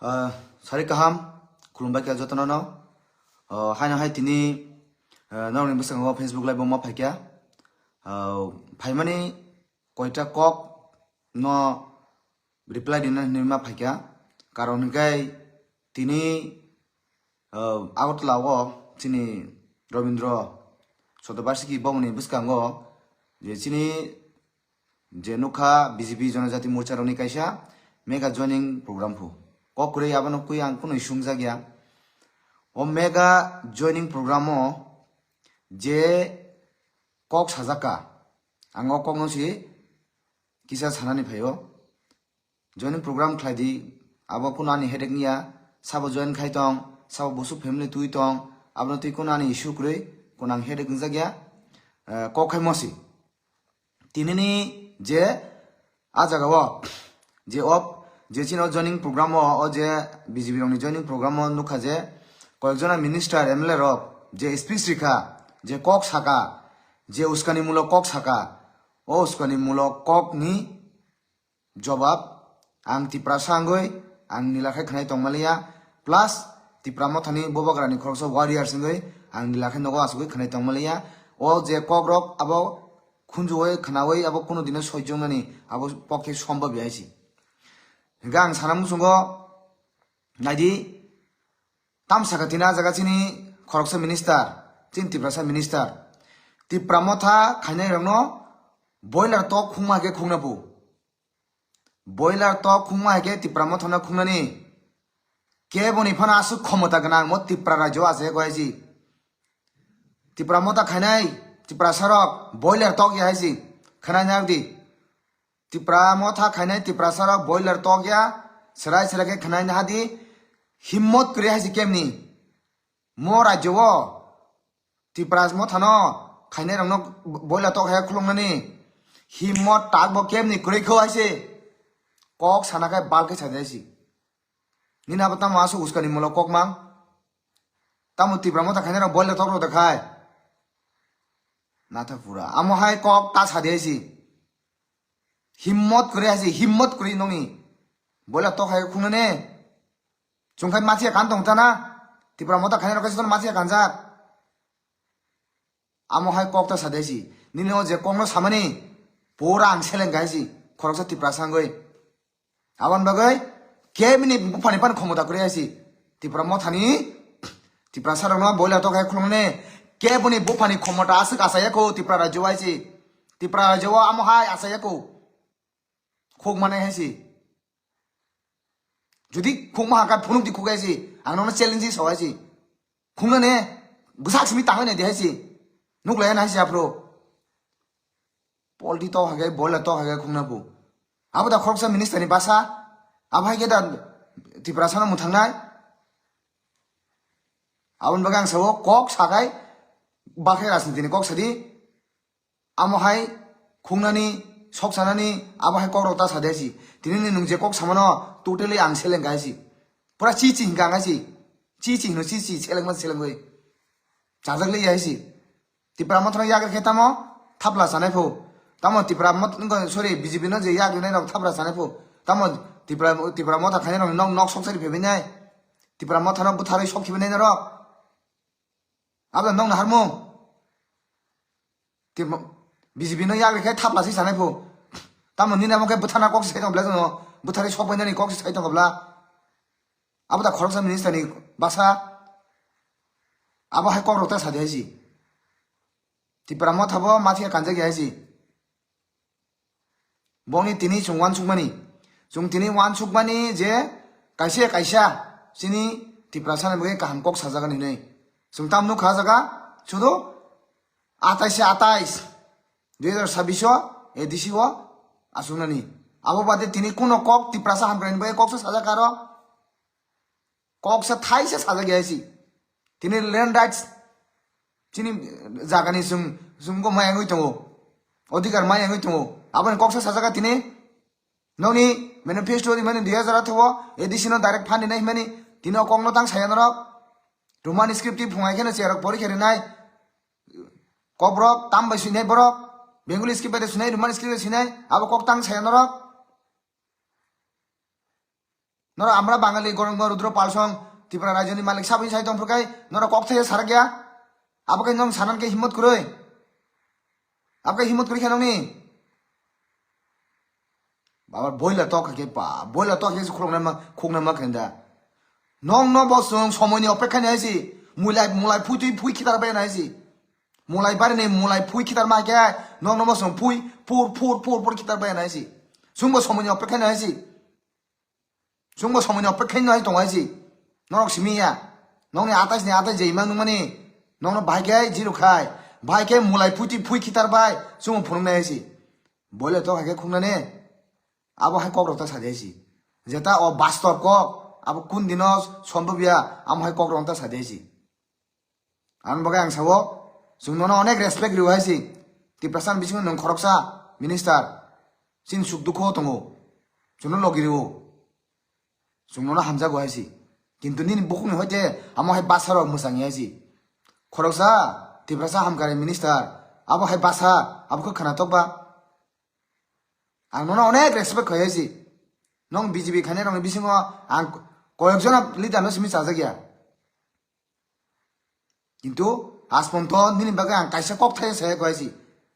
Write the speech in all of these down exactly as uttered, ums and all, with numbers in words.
Ah, sari kaham, khulumbai kha jotono no. Ah, haino hai tini, ah, norokni bwskango Facebook live o ma phaikha. Ah, phaimani koita kok no reply dina hinwi ma phaikha. Karon hinkhe tini, ah, Agartala o chini Rabindra Sotobarsiki bomoni bwskango je chini je nukha B J P Jonojati Morcha rokni kaisa mega joining program phu. Kok kwrwi abono kwi ang kunui sumjak ya. O mega joining program o je kok sajak kha, ang o kokno si kisa sanani phaio. Joining program khlai di, abo kuno ani headache niya, sabo join khai tong, sabo bosuk family twi tong, abono twi kuno ani issue kwrwi, kuno ang headache wngjak ya, eh, kok khai mosi. Tinini je a jaga o, je op, je chini o joining program o, o je B J P rokni joining program o nukha je koyekjona minister, M L A rok je speech rikha, je kok saka, je uskani mulok kok saka, o uskani mulok kokni jobab ang Tiprasa wngwi ang nila khe khwnai tongmaliya, plus Tipra mothani Bubagrani khoroksa warriors wngwi ang nila khe nogo achugwi khwnai tongmaliya. O je kokrok abo khunjuwi khwnawi abo kuno dino soijongnani abo pokhe sombab ya hai si. Hingkhe ang sana muchungo naidi, tamsaka tini a jaga chini khoroksa minister, chini Tiprasa minister. Tipra motha khainai rokno boiler tok khungma hai khe khungna pu. Boiler tok khungma hai khe Tipra mothano khungnani. Keboni phano aswk khomota gwnang mo Tipra rajyo achai kho hai si. Tipra motha khainai, Tiprasa rok boiler tok ya hai si. Khwnai nang di. Tipra motha khainai Tiprasa rok boiler tok ya, serai serai khe khwnai naha di, himmot kwrwi hai si kemni. Mo rajyo o Tipra mothano khainai rokno boiler tok hai khuluknani himmot tak bo kemni kwrwi kho hai se. Kok sana khai bal khe sa di hai si. Nini abo tamo aswk uskani mulok kok mang? Tamo Tipra motha khainai rok boiler tok rok da khai? Natha pura. Amo hai kok ta sa di hai si. Himmot kwrwi hai si, himmot kwrwi nokni. Boiler tok hai khungnani. Chwng khai machiya kan tong ta na. Tipra motha khainai rok kaisa machia kanjak. Amo hai kok ta sa di hai si. Nini o je kokno samani pura ang seleng kha hai si. Khoroksa Tiprasa wngwi. Aboni bagwi kebini buphani phano khomota kwrwi hai si. Tipra mothani, Tiprasa rokno boiler tok hai khulumne, keboni buphani khomota aswk achaiya kho Tipra rajyo hai si. Tipra rajyo o amo hai achaiya kho. Khuk mane hai si. Jodi khuk ma hakha phunuk di khuk hai si. Ang nono challenge sa hai si. Khungnane bwsak simi tangwi nai di hai si. Nuklai na hai si aphro. Polti tok hai khe, boiler tok hai khe khungna bu. Abo da khoroksa minister ni basa. Abo hai khe da Tiprasa no mwthangnai. Aboni bagwi ang sao kok sakai bakhe rajniti ni kok sadi. Amo hai khungnani, sok sanani, abo hai kok rok ta sa di hai si. Tini ni nwng je kok samano totally ang seleng kha hai si. Pura chi chi hinkha ang hai si. Chi chi hino chi chi seleng ma seleng bai. Chajak le hai si. Tipra mothano yak rikhe tamo thapla chanai pho. Tamo Tipra mot-, sorry, B J P no je yak rinai rok thapla chanai pho. Tamo Tipra, Tipra motha khainai rok nok, nok sok sari phebinai. Tipra mothano bwtharwi sok khibinai norok. Abo nokno harmung. Tipra, B J P no yak rikhe thapla si chanai pho. Tamo nini amo khe bwthana kok si sai tong bla jono. Bwtharwi sok bainani kok si sai tong bla. Abo da khoroksa minister ni basa. Abo hai kok rok ta sa di hai si. Tipra motha bo ma thia kanjak ya hai si. Bongni tini chwng uansukmani. Chwng tini uansukmani je kaisa kaisa chini Tiprasa ni bagwi kaham kok sajagan hinwi. Chwng tam nukha jaga sudu atais se atais, dui hajar sabbish o A D C o asuknani. Abo bade tini kuno kok Tiprasa hamkrai ni bagwi kok se sajak aro. Kok se thai se sajak ya si. Tini land rights chini jagani chwng, chwng go maya wngwi tongo. Odhikar maya wngwi tongo. Aboni kok se sajak tini. Nokni manifesto rimani dui hajar atharo A D C no direct fund rinai himani tini o kokno tang saya norok. Roman script twi phungai kheno cherok pori khe rinai. Kokrok tam bai swinai borok. Bengali script bai de swinai, Roman script bai swinai. Abo kok tang saya norok. Norok amra Bangali gorong Rudra Palsong Tripura rajyoni malik saboni sai tongphuru kai norok kok thaya sarak ya. Abo kai nong sanan ke himmot kwrwi. Abo kai himmot kwrwi khe nongni. Baba boila tok ke pa, boila tok ke khulok nama khuk nama kenda. Nong no bo song somoini opekha ni aisi. Mulai mulai phui tui phui khitar bai na aisi. Mulai bari ni mulai phui khitar ma ke nong no bo song phui pur pur pur pur khitar bai na aisi. Sung bo somoini opekha ni aisi. Chwngbo somoini opekha no hai tongo hai si. Norok simi ya. Nokni atais ni atais je imang nungmani. Nokno bahai khe zero khai. Bahai khe mulai phuti phui khitar bai. Chwngbo phunuknai hai si. Boile tok hai khe khungnani. Abo hai kok rok ta sadi hai si. Jeta o bastob kok. Abo kun dino sombobya. Amo hai kok rok ta sadi hai si. Ang bagwi ang sao, chwng nono onek respect rw hai si. Tiprasa ni bisingo nwng khoroksa minister. Chini suk dukho tongo. Chwngno logi rw. Chwng nono hamjago hai si. Kintu nini bukhukni hoite amo hai basa rok mwchang hai si. Khoroksa Tiprasa hamkari minister. Abo hai basa, abo khe khwnatok ba. Ang nono onek respect khai hai si. Nong B J P khainai rokni bisingo ang koyek jona leader no simi chajak ya. Kintu asponto nini bagwi ang kaisa kok thai saya koi si.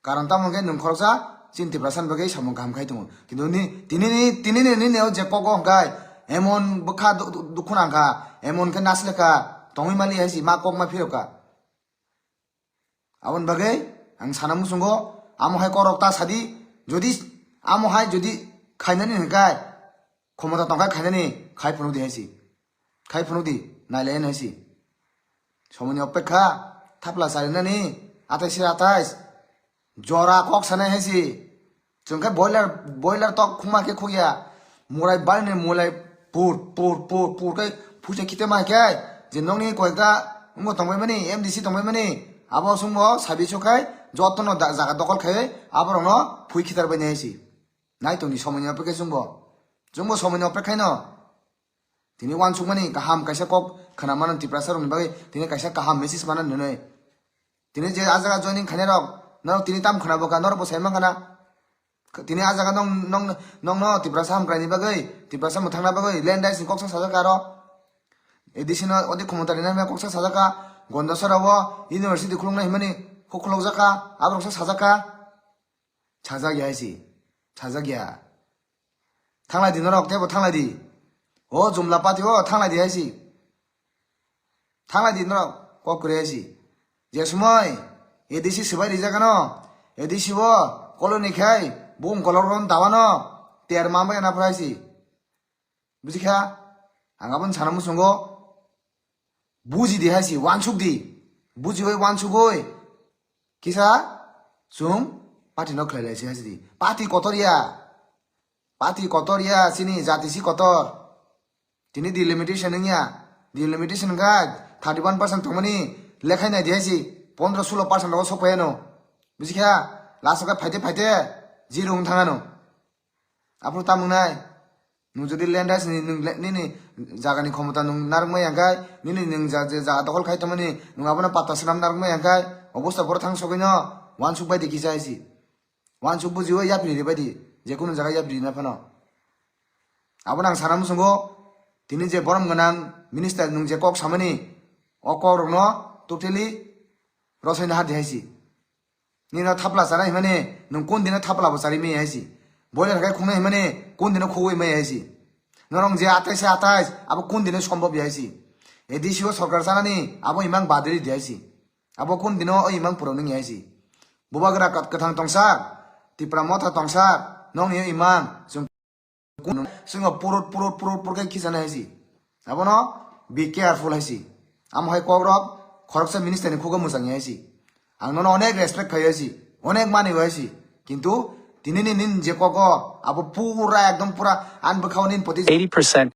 Karon tamo hwnkhe nwng khoroksa chini Tiprasa ni bagwi samung kaham khai tongo. Kintu ni tini ni tini ni nini o je kok o hwnkhe emon bwkha du- du- dukhu nang kha, emon khe nasle kha, tongwi mali hai si ma kok ma phirok kha. Aboni bagwi ang sana muchungo amo hai kok rok ta sadi, jodi amo hai jodi khainani hwnkhe khomota tongkha khainani khai phunuk di hai si. Khai phunuk di, nailai nai si. Somoini opekha, thapla charinani, atais se atais. Jora kok sanai hai si. Chwng khe boiler, boiler tok khungma khe khukya. Murai bari ni mulai pur, pur, pur, pur khe phuisa khite ma khe. Je nokni koyekta wngbo tongbai mani, M D C tongbai mani. Abo chwngbo sabi so khai, jotono da- jaga dokol khai, aborokno phui khitar bai nai hai si. Nai tongni somoini opekha chwngbo. Chwngbo somoini opekha no. Tini uansukmani kaham kaisa kok khwna mano Tiprasa rokni bagwi, tini kaisa kaham message mano nwnwi. Tini je a jaga joining khainai rok, norok tini tam khwna bo kha, norok bo sai mankha na. Tini a jaga nong, nong, nongno Tiprasa hamkraini bagwi, Tiprasa mwthangna bagwi, land rights ni koksa sajak kha aro. A D C no odi khomota rina hwnwi koksa sajak kha, Gondasora o university khuluknai hwnmani kok khulukjak kha, aborok sa sajak kha. Sajak ya hai si, sajak ya. Thanglai di norok, teibo thanglai di. O Jumla party o thanglai di hai si. Thanglai di norok, kok kwrwi hai si. Je somoi A D C swbai rijak ano, A D C o koloni khai, bung kolok ron dawa no, ter mambai na phrai si. Buji kha, ang aboni sana muchungo, buji di hai si, uansuk di. Buji oi uansuk oi. Kisa, chwng party no khlai lai si hai si di. Party kotor ya. Party kotor ya, chini jati si kotor. Tini delimitation wngya. Delimitation wngkha thirty one percent tongmani lekhai nai di hai si. Pondro sulo percent rogo sok phai ano. Buji kha, last o khe phaite phaite zero wng thang ano. Aphuru tamo wngnai? Nwng jodi land rights ni nwng le- nini jagani khomota nwng narwkmai ya khe, nini nwng ja- je jaga dokol khai tongmani nwng abono patta swnam narwkmai ya khe, obosta boro thang sogwi no uansuk bai di kisa hai si. Uansuk bujiwi yapri ri bai di, je kunu jaga yapri rina phano. Abono ang sana muchungo, tini je borom gwnang minister nwng je kok samani, o kok rokno totally rosai na ha di hai si. Nino thapla chana himani, nwng kun dino thapla bo chari maya hai si. Boiler hai khungnai himani, kun dino khugwi maya hai si. Norok je atais se atais, abo kun dino sombhob ya hai si. A D C o sorkar chanani, abo imang badri di hai si. Abo kun dino o imang puro nung ya hai si. Bubagra kat- kwthang tongsa, Tipra motha tongsa, nokni o imang, chwng Kun swngo purut purut purut purut khe khichana hai si. Abono be careful hai si. Amo hai kok rok khoroksa minister ni khugo mwchang hai si. Ang nono onek respect khai hai si. Onek mani hai si. Kintu tini ni nin je kogo abo pura ekdom pura an bwkhao nin poti eighty percent.